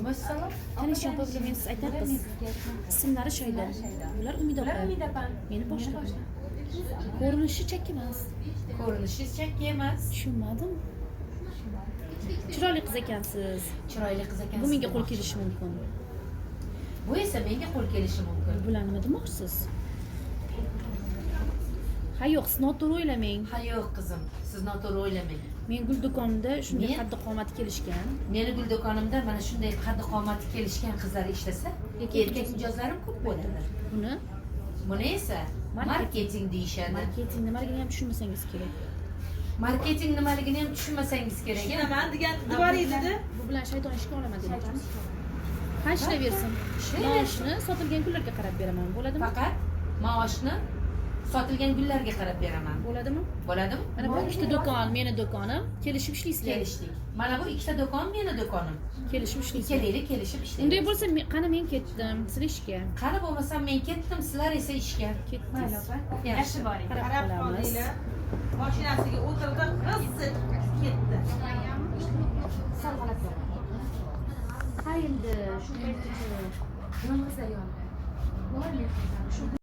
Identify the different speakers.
Speaker 1: Alaykum assalom.
Speaker 2: Tanishing opa bilan men siz aytyapmiz. Ismlari Shoyda. Bular Umid
Speaker 1: Ular
Speaker 2: opa.
Speaker 1: Umid opa.
Speaker 2: Meni boshlig'im. Ko'rinishi chakki emas.
Speaker 1: Ko'rinishingiz chakki emas.
Speaker 2: Tushunmadim. Chiroyli qiz ekansiz.
Speaker 1: Chiroyli qiz ekansiz.
Speaker 2: Bu menga qo'l kelishi mumkin.
Speaker 1: Bu esa menga qo'l kelishi mumkin.
Speaker 2: Bu bilan nima demoqchisiz? Ha yo'q, siz noto'g'ri o'ylamang.
Speaker 1: Ha yo'q qizim, siz noto'g'ri o'ylamang.
Speaker 2: Men gul do'konida shunday
Speaker 1: Men?
Speaker 2: qaddi qomati kelishgan.
Speaker 1: Meni gul do'konimda mana shunday qaddi qomati kelishgan qizlar ishlasa, erkak mijozlarim ko'p bo'ladi.
Speaker 2: Buni
Speaker 1: Buni esa marketing deyishadi.
Speaker 2: Marketing nimaligini ham tushunmasangiz kerak.
Speaker 1: Marketing nimaligini ham tushunmasangiz kerak.
Speaker 3: Tushunaman degan nima edi?
Speaker 2: Bu bilan shayton ishga olaman demoqchimiz. Ha, ishlayversin.
Speaker 1: Ishlayversin.
Speaker 2: Maoshni sotilgan gullarga qarab beraman. Bo'ladimi?
Speaker 1: Faqat maoshni sotilgan gullarga qarab beraman.
Speaker 2: Bo'ladimi?
Speaker 1: Bo'ladimi?
Speaker 2: Mana bu ikkita do'kon meni do'konim. Kelishib ishlaysizlar.
Speaker 1: Kelishdik. Mana bu ikkita do'kon meni do'konim.
Speaker 2: Kelishib ishlaysizlar.
Speaker 1: Ikkalanglar kelishib ishlaymiz.
Speaker 2: Unday bo'lsa, qani men ketdim, sizlar ishga.
Speaker 1: Qani bo'lmasam men ketdim, sizlar esa ishga.
Speaker 2: Ketdingiz.
Speaker 1: Yaxshi.
Speaker 3: Boring.
Speaker 2: Qarab
Speaker 3: Qarab
Speaker 2: qolamiz.
Speaker 3: qoldinglar. Mashinasiga o'tirdi, g'iz ketdi.
Speaker 2: Sal g'alati. Ha endi shu paytgacha
Speaker 4: Yolg'izlar yonida. Bor.